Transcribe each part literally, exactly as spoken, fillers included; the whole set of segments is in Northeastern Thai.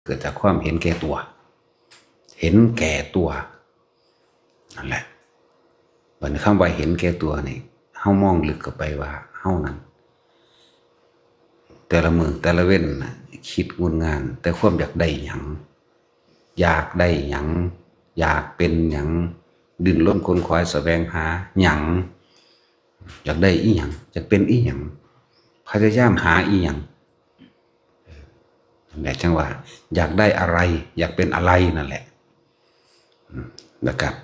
เกิดจากความเห็นแก่ตัว เห็นแก่ตัว นั่นแหละ บัดนี้คำว่าเห็นแก่ตัวนี่ เฮามองลึกเข้าไปว่าเฮานั้น แต่ละมื้อแต่ละเว็นน่ะ คิดงุนงาน แต่ความอยากได้หยัง อยากได้หยัง อยากเป็นหยัง ดิ้นรนขนขวายแสวงหาหยัง อยากได้อีหยัง อยากเป็นอีหยัง พยายามหาอีหยัง นั่นแหละจั่งว่า อยากได้อะไร อยากเป็นอะไรนั่นแหละ อืม นะครับ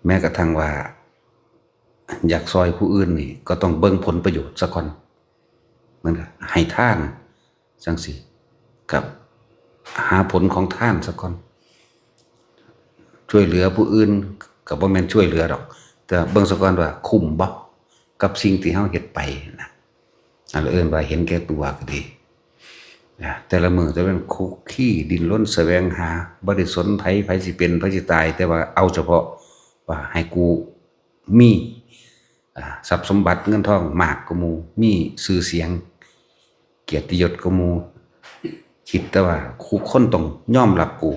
แม้กระทั่งว่า อยากซ่อยผู้อื่นนี่ ก็ต้องเบิ่งผลประโยชน์ซะก่อน เหมือนกับให้ทานจั่งซี้ กับหาผลของทานซะก่อน ช่วยเหลือผู้อื่น ก็บ่แม่นช่วยเหลือดอก แต่เบิ่งซะก่อนว่าคุ้มบ่ กับสิ่งที่เฮาเฮ็ดไปนะ อันเอิ้นว่าเห็นแก่ตัวก็ดีนะ แต่ละมื้อแต่ละเว็นคุกคี้ดิ้นรนแสวงหา บ่ได้สนไผ ไผสิเป็น ไผสิตาย แต่ว่าเอาเฉพาะว่าให้กูมี อ่า ทรัพย์สมบัติเงินทองมากกว่าหมู่ มีชื่อเสียง เกียรติยศกว่าหมู่ คิดแต่ว่าทุกคนต้องยอมรับกู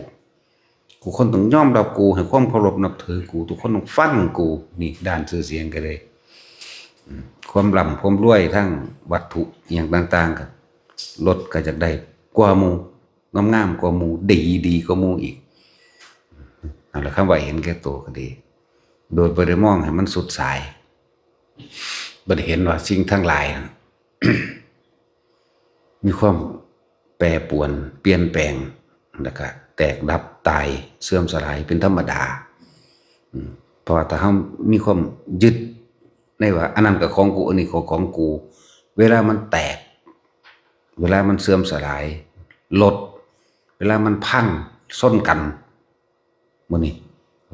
ทุกคนต้องยอมรับกู ให้ความเคารพนับถือกู ทุกคนต้องฟังกู นี่ด้านชื่อเสียงก็เลย อืม ความร่ำความรวยทั้งวัตถุอหย่างต่างๆ ก็ รถก็อยากได้กว่าหมู่ งามๆ กว่าหมู่ ดีๆ กว่าหมู่อีก นั่นแหละ คำว่าเห็นแก่ตัวก็ดี โดยบ่ได้มองให้มันสุดสาย บ่ได้เห็นว่าสิ่งทั้งหลายนั้น มีความแปรปรวน เปลี่ยนแปลง แล้วก็แตกดับ ตาย เสื่อมสลายเป็นธรรมดา อืม เพราะว่าถ้าเฮามีความยึดในว่า อันนั้นก็ของกู อันนี้ก็ของกู เวลามันแตก เวลามันเสื่อมสลาย รถ เวลามันพัง ชนกัน มื้อนี้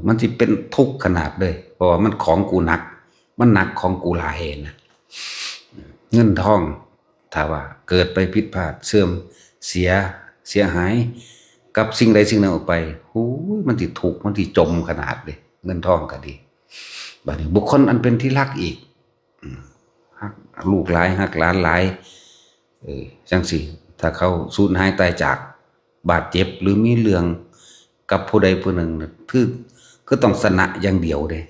มันสิเป็นทุกข์ขนาดเลย เพราะว่ามันของกูหนัก มันหนักของกูหลายนะ เงินทอง ถ้าว่าเกิดไปผิดพลาด เสื่อม เสีย เสียหาย กับสิ่งใดสิ่งหนึ่งออกไป โอ้ย มันสิทุกข์ มันสิจมขนาดเลย เงินทองก็ดี บัดนี้บุคคลอันเป็นที่รักอีก อืม ฮักลูกหลาย ฮักหลานหลาย เออ จั่งซี้ ถ้าเขาสูญหายตายจาก บาดเจ็บ หรือมีเรื่องกับผู้ใดผู้หนึ่งน่ะ คือ คือต้องชนะอย่างเดียวเด้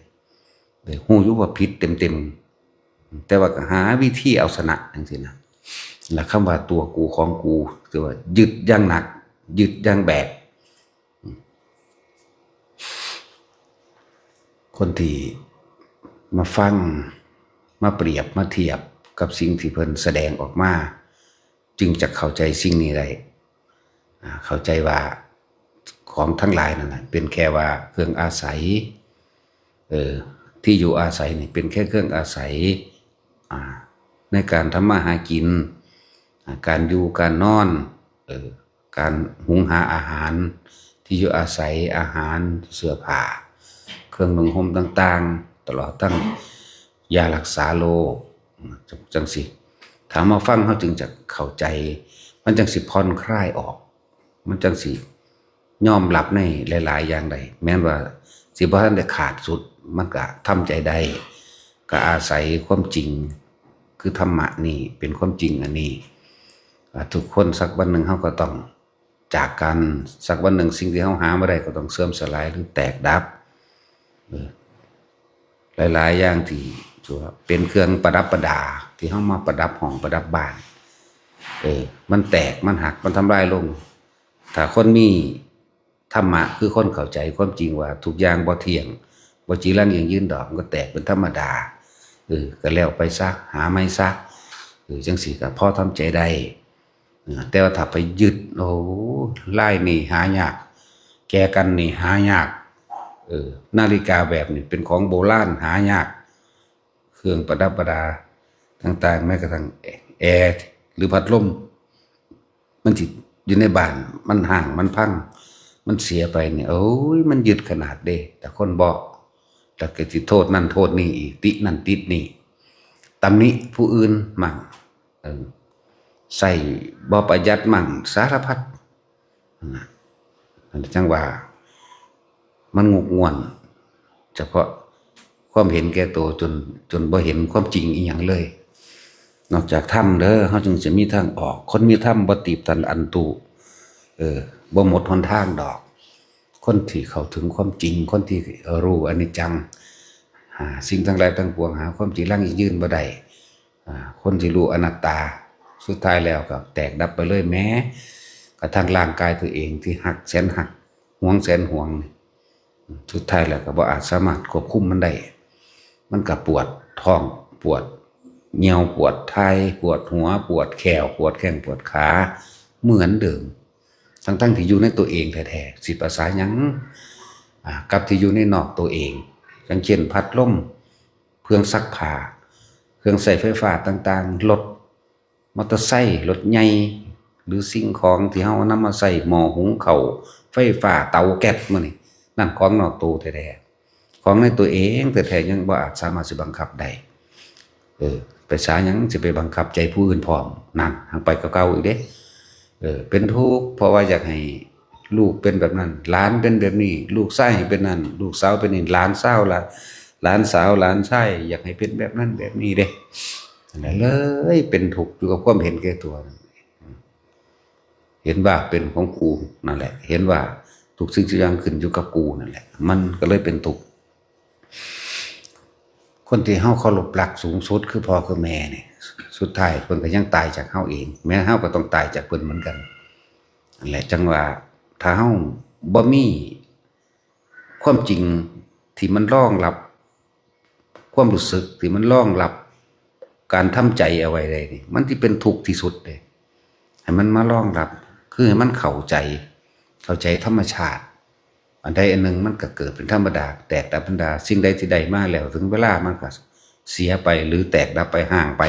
เออ ฮู้อยู่ว่าผิดเต็มๆ แต่ว่าก็หาวิธีเอาชนะจั่งซี้นะ และคำว่าตัวกูของกู คือว่ายึดอย่างหนัก ยึดอย่างแบก คนที่มาฟัง มาเปรียบ มาเทียบกับสิ่งที่เพิ่นแสดงออกมา จึงจะเข้าใจสิ่งนี้ได้ อ่า เข้าใจว่าของทั้งหลายนั่นน่ะ เป็นแค่ว่าเครื่องอาศัย เออ ที่อยู่อาศัยนี่เป็นแค่เครื่องอาศัย อ่า ในการทำมาหากิน อ่า การอยู่การนอน เออ การหุงหาอาหาร ที่อยู่อาศัย อาหาร เสื้อผ้า เครื่องนุ่งห่มต่างๆ ตลอดทั้งยารักษาโรค จั่งซี้ ถ้ามาฟังเฮาจึงจะเข้าใจ มันจั่งสิผ่อนคลายออก มันจั่งสิยอมรับในหลายๆ อย่างได้ แม้นว่าสิบ่ทันได้ขาดสุด มันก็ทำใจได้ ก็อาศัยความจริง คือธรรมะนี่เป็นความจริงอันนี้ ว่าทุกคนสักวันหนึ่งเฮาก็ต้องจากกัน สักวันหนึ่งสิ่งที่เฮาหามาได้ก็ต้องเสื่อมสลายหรือแตกดับ เออ หลายๆ อย่างที่ ที่ว่าเป็นเครื่องประดับประดา ที่เฮามาประดับห้องประดับบ้าน เออ มันแตก มันหัก มันทำลายลง ถ้าคนมีธรรมะ คือคนเข้าใจความจริงว่าทุกอย่างบ่เที่ยง บ่จีรังยั่งยืนดอก มันก็แตกเป็นธรรมดา เออ ก็แล้วไปซะ หาใหม่ซะ เออ จั่งซี้ก็พอทำใจได้ เออ แต่ว่าถ้าไปยึด โอ้ ลายนี่หายาก แจกันนี่หายาก เออ นาฬิกาแบบนี้เป็นของโบราณหายาก เครื่องประดับประดาต่างๆ แม้กระทั่งแอร์หรือพัดลม มันสิอยู่ในบ้าน มันฮ้าง มันพัง มันเสียไปนี่ โอ้ย มันยึดขนาดเด้ แต่คนบ่ แล้วก็สิโทษนั่นโทษนี่อีก ตินั่นตินี่ ตำหนิผู้อื่นมั่ง เออ ใส่บ่ประหยัดมั่ง สารพัด นั่นน่ะ นั่นจั่งว่า มันงุกง่วน เฉพาะความเห็นแก่ตัว จน จนบ่เห็นความจริงอีหยังเลย นอกจากธรรมเด้อ เฮาจึงจะมีทางออก คนมีธรรมบ่ตีบตันอันตุ เออ บ่หมดหนทางดอก คนที่เข้าถึงความจริง คนที่รู้อนิจจัง หาสิ่งทั้งหลายทั้งปวง หาความจีรังยั่งยืนบ่ได้ อ่า คนที่รู้อนัตตา สุดท้ายแล้วก็แตกดับไปเลย แม้กระทั่งร่างกายตัวเองที่ฮักแสนฮัก หวงแสนหวงนี่ สุดท้ายแล้วก็บ่อาจสามารถควบคุมมันได้ มันก็ปวดท้อง ปวดเยี่ยว ปวดถ่าย ปวดหัว ปวดแข้ว ปวดแข้ง ปวดขา เหมือนเดิม ทั้งๆที่อยู่ในตัวเองแท้ๆ สิภาษาหยัง อ่า กับที่อยู่ในนอกตัวเอง อย่างเช่น พัดลม เครื่องซักผ้า เครื่องใช้ไฟฟ้าต่างๆ รถ มอเตอร์ไซค์ รถใหญ่ หรือสิ่งของที่เฮานำมาใช้ หม้อหุงข้าว ไฟฟ้า เตาแก๊ส มื้อนี้ นั่นของนอกตัวแท้ๆ ของในตัวเองแท้ๆ ยังบ่อาจสามารถสิบังคับได้ เออ ไปสาหยังสิไปบังคับใจผู้อื่นพร้อม นั่น หังไปกว่าเก่าอีกเด้ เออ เป็นทุกข์ เพราะว่าอยากให้ลูกเป็นแบบนั้น หลานเป็นแบบนี้ ลูกชายให้เป็นนั่น ลูกสาวเป็นนี่ หลานสาวละ หลานสาว หลานชาย อยากให้เป็นแบบนั้นแบบนี้เด้ นั่นแหละ เลยเป็นทุกข์อยู่กับความเห็นแก่ตัว เห็นว่าเป็นของกูนั่นแหละ เห็นว่าทุกสิ่งทุกอย่างขึ้นอยู่กับกูนั่นแหละ มันก็เลยเป็นทุกข์ คนที่เฮาเคารพรักสูงสุดคือพ่อคือแม่นี่ สุดท้ายเพิ่นก็ยังตายจากเฮาเอง แม้เฮาก็ต้องตายจากเพิ่นเหมือนกัน นั่นแหละ จั่งว่าถ้าเฮาบ่มีความจริงที่มันรองรับ ความรู้สึกที่มันรองรับการทำใจเอาไว้ได้นี่ มันสิเป็นทุกข์ที่สุดเลย ให้มันมารองรับ คือให้มันเข้าใจ เข้าใจธรรมชาติ อันใดอันหนึ่งมันก็เกิดเป็นธรรมดา แตกดับเป็นธรรมดา สิ่งใดที่ได้มาแล้ว ถึงเวลามันก็เสียไป หรือแตกดับไป ห่างไป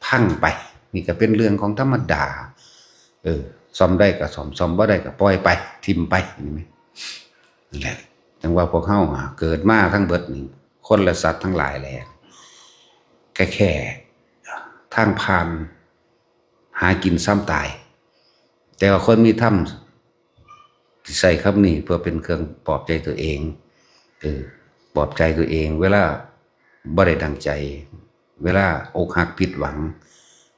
พังไป นี่ก็เป็นเรื่องของธรรมดา เออ ซ่อมได้ก็ซ่อม ซ่อมบ่ได้ก็ปล่อยไป ถิ่มไป นี่แหม นั่นแหละ จั่งว่าพวกเฮาอะ เกิดมาทั้งเบิดนี่ คนและสัตว์ทั้งหลายแหละ ก็แค่ทางผ่าน หากินซ้ำตาย แต่ว่าคนมีธรรม สิใช้คำนี้เพื่อเป็นเครื่องปลอบใจตัวเอง เออ ปลอบใจตัวเอง เวลาบ่ได้ดังใจ เวลาอกหักผิดหวัง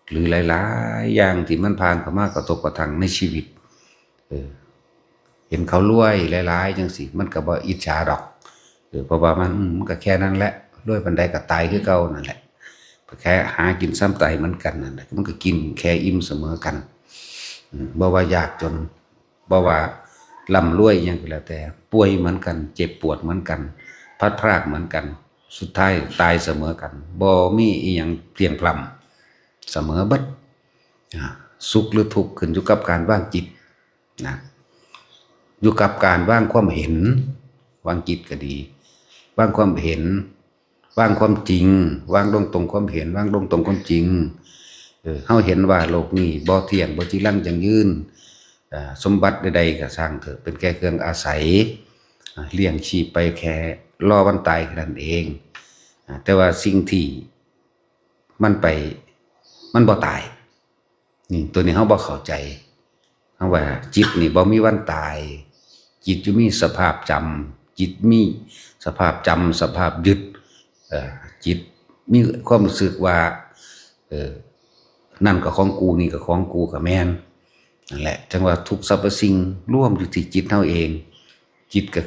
หรือหลายๆ อย่างที่มันผ่านเข้ามากระทบกระทั่งในชีวิต เออ เห็นเขารวยหลายๆ จั่งซี้ มันก็บ่อิจฉาดอก เออ เพราะว่ามัน อืม มันก็แค่นั้นแหละ รวยปานใดก็ตายคือเก่านั่นแหละ แค่หากินซ้ำตายเหมือนกันนั่นแหละ มันก็กินแค่อิ่มเสมอกัน อืม บ่ว่ายากจน บ่ว่าร่ำรวยอิหยังก็แล้วแต่ ป่วยเหมือนกัน เจ็บปวดเหมือนกัน พลัดพรากเหมือนกัน สุดท้ายตายเสมอกัน บ่มีอิหยังเพลียงพล้ำ เสมอเบิด อ่า สุขหรือทุกข์ขึ้นอยู่กับการวางจิตนะ อยู่กับการวางความเห็น วางจิตก็ดี วางความเห็น วางความจริง วางลงตรงความเห็น วางลงตรงความจริง เออ เฮาเห็นว่าโลกนี้บ่เที่ยง บ่จีรังยั่งยืน อ่า สมบัติใดๆ ก็ช่างเถอะ เป็นแค่เครื่องอาศัย อ่า เลี้ยงชีพไปแค่รอวันตายแค่นั้นเอง อ่า แต่ว่าสิ่งที่มันไป มันบ่ตาย นี่ ตัวนี้เฮาบ่เข้าใจ เฮาว่าจิตนี่บ่มีวันตาย จิตอยู่มีสภาพจำ จิตมีสภาพจำ สภาพยึด เอ่อ จิตมีความรู้สึกว่า เออ นั่นก็ของกู นี่ก็ของกู ก็แม่น นั่นแหละ จั่งว่าทุกสรรพสิ่งรวมอยู่ที่จิตเฮาเอง จิตก็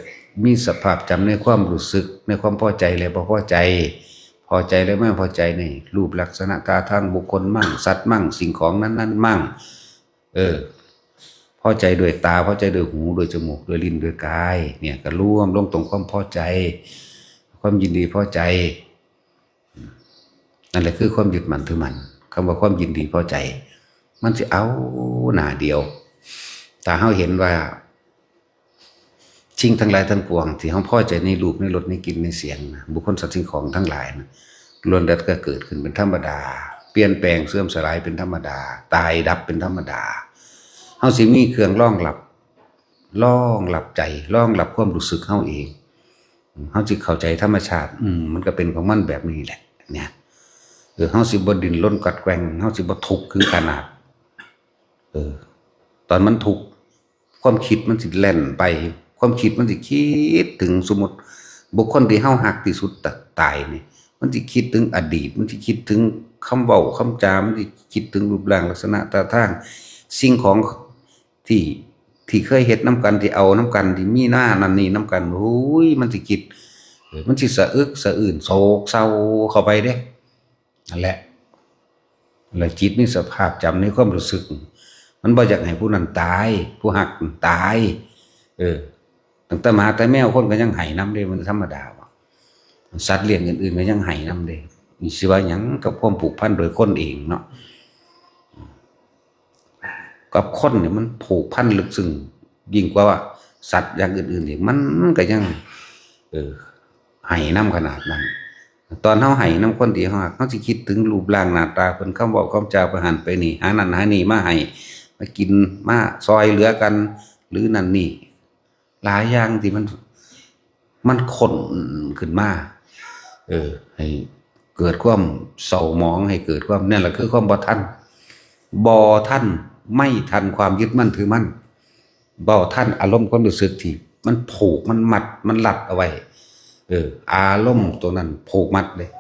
มีสภาพจำในความรู้สึก ในความพอใจและบ่พอใจ พอใจและไม่พอใจในรูปลักษณะท่าทางบุคคลมั่ง สัตว์มั่ง สิ่งของนั้นๆ มั่ง เออ พอใจด้วยตา พอใจด้วยหู ด้วยจมูก ด้วยลิ้น ด้วยกาย เนี่ย ก็รวมลงตรงความพอใจ ความยินดีพอใจ นั่นแหละคือความยึดมั่นถือมั่น คำว่าความยินดีพอใจ มันสิเอาหน้าเดียว ถ้าเฮาเห็นว่า สิ่งทั้งหลายทั้งปวงที่เฮาพอใจในรูป ในรส ในกลิ่น ในเสียงนะ บุคคล สัตว์ สิ่งของทั้งหลายนะ ล้วนแล้วก็เกิดขึ้นเป็นธรรมดา เปลี่ยนแปลง เสื่อมสลายเป็นธรรมดา ตายดับเป็นธรรมดา เฮาสิมีเครื่องรองรับ รองรับใจ รองรับความรู้สึกเฮาเอง เฮาสิเข้าใจธรรมชาติ อืม มันก็เป็นของมันแบบนี้แหละ เนี่ย เออ เฮาสิบ่ดิ้นรนกัดแกว่ง เฮาสิบ่ทุกข์ถึงขนาด เออ ตอนมันทุกข์ ความคิดมันสิแล่นไป ความคิดมันสิคิดถึง สมมุติ บุคคลที่เฮาฮักที่สุดตะ- ตายนี่ มันสิคิดถึงอดีต มันสิคิดถึงคำเว้าคำจา มันสิคิดถึงรูปร่างลักษณะท่าทาง สิ่งของที่ ที่เคยเฮ็ดนำกัน ที่เอานำกัน ที่มีหน้านั่นนี่นำกัน โอ้ย มันสิคิด เออ มันสิสะอึกสะอื้น โศกเศร้าเข้าไปเด้ นั่นแหละ แล้วจิตมีสภาพจำในความรู้สึก มันบ่อยากให้ผู้นั้นตาย ผู้ฮักตาย เออ ตั้งแต่หมาแต่แมว คนก็ยังไห้นำเด้ มันธรรมดาบ่ สัตว์เลี้ยงอื่นๆก็ยังไห้นำเด้ นี่สิว่าหยังกับความผูกพันโดยคนเองเนาะ กับคนเนี่ยมันผูกพันลึกซึ้งยิ่งกว่าสัตว์อย่างอื่นๆอีก มันก็ยัง เออ ไห้นำขนาดนั้น ตอนเฮาไห้นำคนที่เฮาฮัก เฮาสิคิดถึงรูปร่างหน้าตาเพิ่น คำเว้าคำจา ไปหั้นไปนี่ หานั่นหานี่มาให้ มากิน มาซอยเหลือกัน หรือนั่นนี่ หลายอย่างที่มัน มันค้นขึ้นมา เออ ให้เกิดความเศร้าหมอง ให้เกิดความ นั่นแหละคือความบ่ทัน บ่ทัน ไม่ทันความยึดมั่นถือมั่น บ่ทันอารมณ์ความรู้สึกที่มันผูก มันมัด มันรัดเอาไว้ เออ อารมณ์ตัวนั้นผูกมัดเลย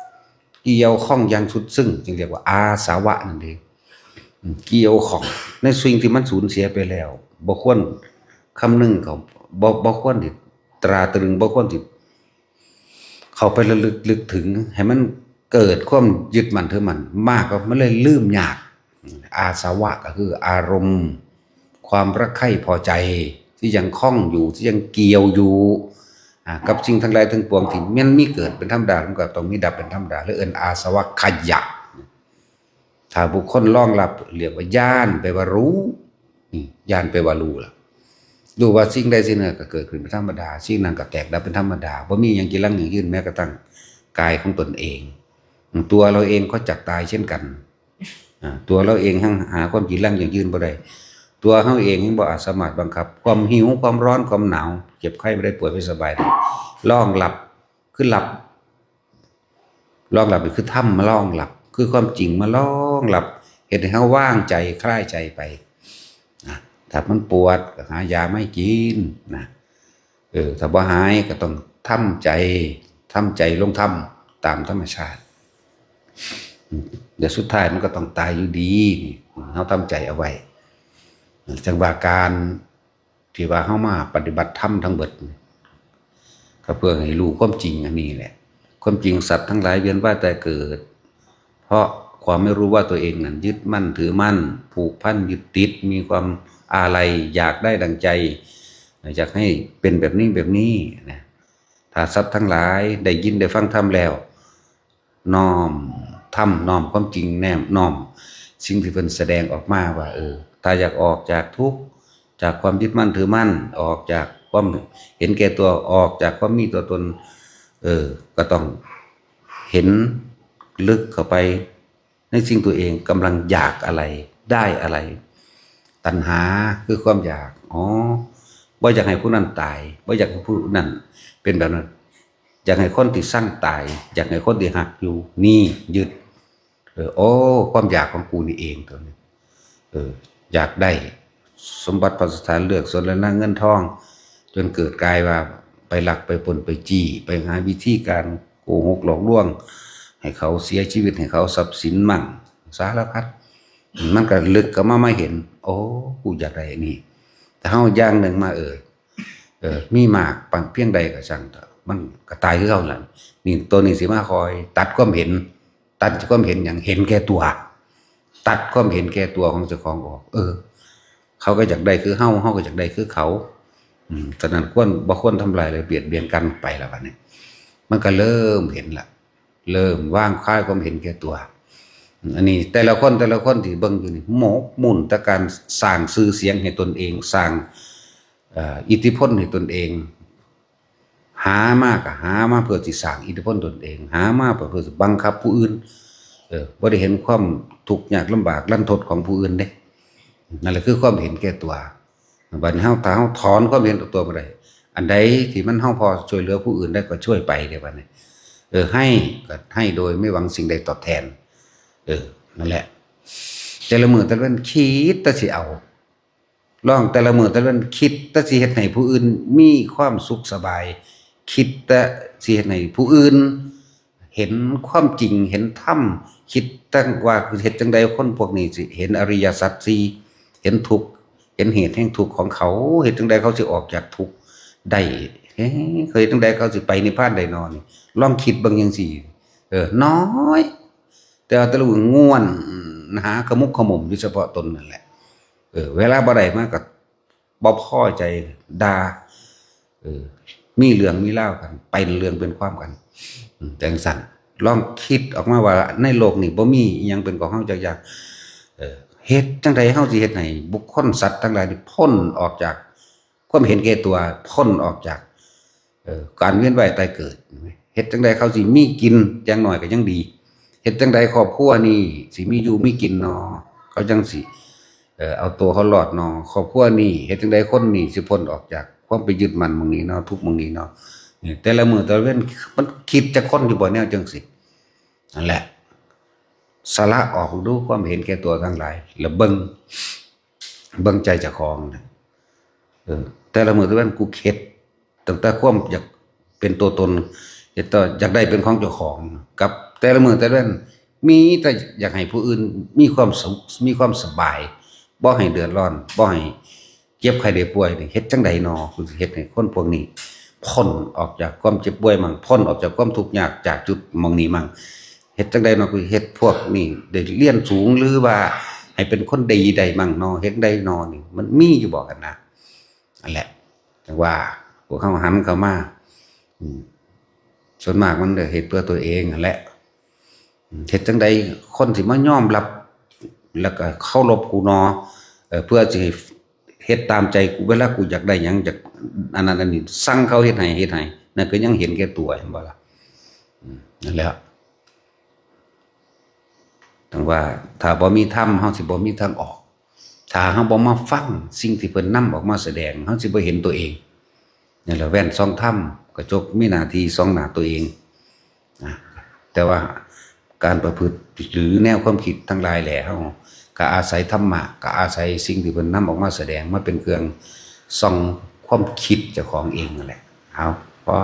เกี่ยวข้องอย่างสุดซึ้ง จึงเรียกว่าอาสวะนั่นเอง อืม เกี่ยวข้องในสิ่งที่มันสูญเสียไปแล้ว บ่ควรคำนึงเขา บ่ บ่ควรที่ตราตรึง บ่ควรที่เข้าไประลึก ลึกถึง ให้มันเกิดความยึดมั่นถือมั่นมาก ก็มันเลยลืมยาก อาสวะก็คืออารมณ์ ความรักใคร่พอใจ ที่ยังคล้องอยู่ ที่ยังเกี่ยวอยู่ อ่า กับสิ่งทั้งหลายทั้งปวงที่มันมีเกิดเป็นธรรมดา มันก็ต้องมีดับเป็นธรรมดา หรือเอิ้นอาสวะขยะ ถ้าบุคคลรองรับ เรียกว่าญาณ แปลว่ารู้ นี่ ญาณ แปลว่ารู้ล่ะ รู้ว่าสิ่งใดสิ่งหนึ่งก็เกิดขึ้นเป็นธรรมดา สิ่งนั้นก็แตกดับเป็นธรรมดา บ่มีหยังจีรังยั่งยืน แม้กระทั่งกายของตนเอง ตัวเราเองก็จักตายเช่นกัน อ่า ตัวเราเองยังหาความจีรังยั่งยืนบ่ได้ ตัวเฮาเองยังบ่อาจสามารถบังคับ ความหิว ความร้อน ความหนาว เจ็บไข้ไม่ได้ป่วยไม่สบายได้ รองรับ คือรับ รองรับนี่คือธรรมมารองรับ คือความจริงมารองรับ เฮ็ดให้เฮาวางใจ คลายใจไป นะ ถ้ามันปวดก็หายามาให้กิน นะ เออ ถ้าบ่หายก็ต้องทำใจ ทำใจลงธรรมตามธรรมชาติ อืม เดี๋ยวสุดท้ายมันก็ต้องตายอยู่ดี นี่ เฮาทำใจเอาไว้ จังว่าการที่ว่าเฮามาปฏิบัติธรรมทั้งเบิดนี่ ก็เพื่อให้รู้ความจริงอันนี้แหละ ความจริงสัตว์ทั้งหลายเวียนว่ายตายเกิด เพราะความไม่รู้ว่าตัวเองนั้นยึดมั่นถือมั่น ผูกพันยึดติด มีความอาลัยอยากได้ดังใจ อยากให้เป็นแบบนี้แบบนี้นะ ถ้าสัตว์ทั้งหลายได้ยินได้ฟังธรรมแล้ว น้อมธรรม น้อมความจริง แนบน้อมสิ่งที่เพิ่นแสดงออกมาว่า เออ ถ้าอยากออกจากทุกข์ จากความยึดมั่นถือมั่น ออกจากความเห็นแก่ตัว ออกจากความมีตัวตน เออ ก็ต้องเห็นลึกเข้าไปในสิ่งตัวเองกำลังอยากอะไร ได้อะไร ตัณหาคือความอยาก อ๋อ บ่อยากให้ผู้นั้นตาย บ่อยากให้ผู้นั้นเป็นแบบนั้น อยากให้คนที่ซังตาย อยากให้คนที่ฮักอยู่ นี่ยึด เออ โอ้ ความอยากของกูนี่เองตัวนี้ เออ อยากได้สมบัติพัสถาน เลือกสนและนางเงินทอง จนเกิดกลายว่าไปลักไปปล้นไปจี้ ไปหาวิธีการโกหกหลอกลวง ให้เขาเสียชีวิต ให้เขาทรัพย์สินมั่ง สารพัด มันก็ลึกเข้ามา มาเห็น โอ้ กูอยากได้อันนี้ แต่เฮาอย่างหนึ่งมา เออ เออ มีมากปานเพียงใดก็ช่างเถอะ มันก็ตายคือเก่านั่น นี่ ตัวนี้สิมาคอยตัดความเห็น ตัดความเห็นหยัง เห็นแก่ตัว ตัดความเห็นแก่ตัวของเจ้าของออก เออ เขาก็อยากได้คือเฮา เฮาก็อยากได้คือเขา อืม ฉะนั้นควร บ่ควรทำลายและเบียดเบียนกันไปแล้วบัดนี้ มันก็เริ่มเห็นละ เริ่มวางคลายความเห็นแก่ตัว อันนี้แต่ละคน แต่ละคนที่เบิ่งอยู่นี่ หมกมุ่นแต่การสร้างชื่อเสียงให้ตนเอง สร้าง เอ่อ อิทธิพลให้ตนเอง หามาก็หามาเพื่อสิสร้างอิทธิพลตนเอง หามาเพื่อสิบังคับผู้อื่น เออ บ่ได้เห็นความทุกข์ยากลำบากรันทดของผู้อื่นเด้ นั่นแหละคือความเห็นแก่ตัว บัดนี้เฮา ถ้าเฮาถอนความเห็นตัวมาได้ อันใดที่มันเฮาพอช่วยเหลือผู้อื่นได้ก็ช่วยไปเด้บัดนี้ เออ ให้ก็ให้โดยไม่หวังสิ่งใดตอบแทน เออ นั่นแหละ แต่ละมื้อแต่ละวันคิดแต่สิเอา ลองแต่ละมื้อแต่ละวันคิดแต่สิเฮ็ดให้ผู้อื่นมีความสุขสบาย คิดแต่สิเฮ็ดให้ผู้อื่นเห็นความจริง เห็นธรรม คิดแต่ว่าเฮ็ดจั่งใดคนพวกนี้สิเห็นอริยสัจสี่ เห็นทุกข์ เห็ ห็นเหตุแห่งทุกข์ของเขา เฮ็ดจั่งใดเขาสิออกจากทุกข์ได้ เฮ้ย เฮ็ดจั่งใดเขาสิไปนิพพานได้นอนี่ ลองคิดเบิ่งจั่งซี้ เออ น้อย แต่ว่าแต่ละมื้อง่วน หาขมุกขมุมอยู่เฉพาะตนนั่นแหละ เออ เวลาบ่ได้มาก็บ่พอใจ ด่า เออ มีเรื่องมีราวกัน เป็นเรื่องเป็นความกัน อืม จั่งซั้น ลองคิดออกมาว่าในโลกนี้บ่มีอิหยังเป็นของเฮาจักอย่าง เออ เฮ็ดจั่งใดเฮาสิเฮ็ดให้บุคคลสัตว์ทั้งหลายนี่พ้นออกจากความเห็นแก่ตัว พ้นออกจาก เอ่อ การเวียนว่ายตายเกิด เฮ็ดจั่งใดเขาสิมีกิน อย่างน้อยก็ยังดี เฮ็ดจั่งใดครอบครัวนี่สิมีอยู่มีกินนอ เขาจั่งสิ เอ่อ เอาตัวเขารอดนอ ครอบครัวนี่ เฮ็ดจั่งใดคนนี่สิพ้นออกจากความไปยึดมั่นหม่องนี้นอ ทุกข์หม่องนี้นอ นี่ แต่ละมื้อแต่ละเว็น มันคิดจักคนอยู่บ่แนวจั่งซี้ นั่นแหละ สละออกดูความเห็นแก่ตัวทั้งหลาย แล้วเบิ่ง เบิ่งใจเจ้าของนะ เออ แต่ละมื้อแต่ละวันกูเข็ด ตั้งแต่ความอยากเป็นตัวตน อยากต่อ อยากได้เป็นของเจ้าของ กับแต่ละมื้อแต่ละวัน มีแต่อยากให้ผู้อื่นมีความสุข มีความสบาย บ่ให้เดือดร้อน บ่ให้เจ็บไข้ได้ป่วยนี่ เฮ็ดจั่งใดนอ กูสิเฮ็ดให้คนพวกนี้ พ้นออกจากความเจ็บป่วยมั่ง พ้นออกจากความทุกข์ยาก จากจุดหม่องนี้มั่ง เฮ็ดจั่งใดนอ กูเฮ็ดพวกนี้ได้เรียนสูง หรือว่าให้เป็นคนดีได้มั่งนอ เฮ็ดได้นอนี่ มันมีอยู่บ่กันนะ นั่นแหละ จั่งว่าพวกเขาหันเข้ามา อืม ส่วนมากมันก็เฮ็ดเพื่อตัวเองนั่นแหละ อืม เฮ็ดจั่งใดคนสิมายอมรับ แล้วก็เคารพกูนอ เอ่อ เพื่อสิให้เฮ็ดตามใจกู เวลากูอยากได้หยัง อยากอันนั้นอันนี้ สั่งเขาเฮ็ดให้ เฮ็ดให้ นั่นก็ยังเห็นแก่ตัว เห็นบ่ล่ะ อืม นั่นแหละ จั่งว่าถ้าบ่มีธรรม เฮาสิบ่มีทางออก ถ้าเฮาบ่มาฟังสิ่งที่เพิ่นนำออกมาแสดง เฮาสิบ่เห็นตัวเอง นี่แหละแว่นส่องธรรม กระจกมีหน้าที่ส่องหน้าตัวเองนะ แต่ว่าการประพฤติหรือแนวความคิดทั้งหลายแหละ เฮาก็อาศัยธรรมะ ก็อาศัยสิ่งที่เพิ่นนำออกมาแสดงมาเป็นเครื่องส่องความคิดเจ้าของเองนั่นแหละ เอา พอ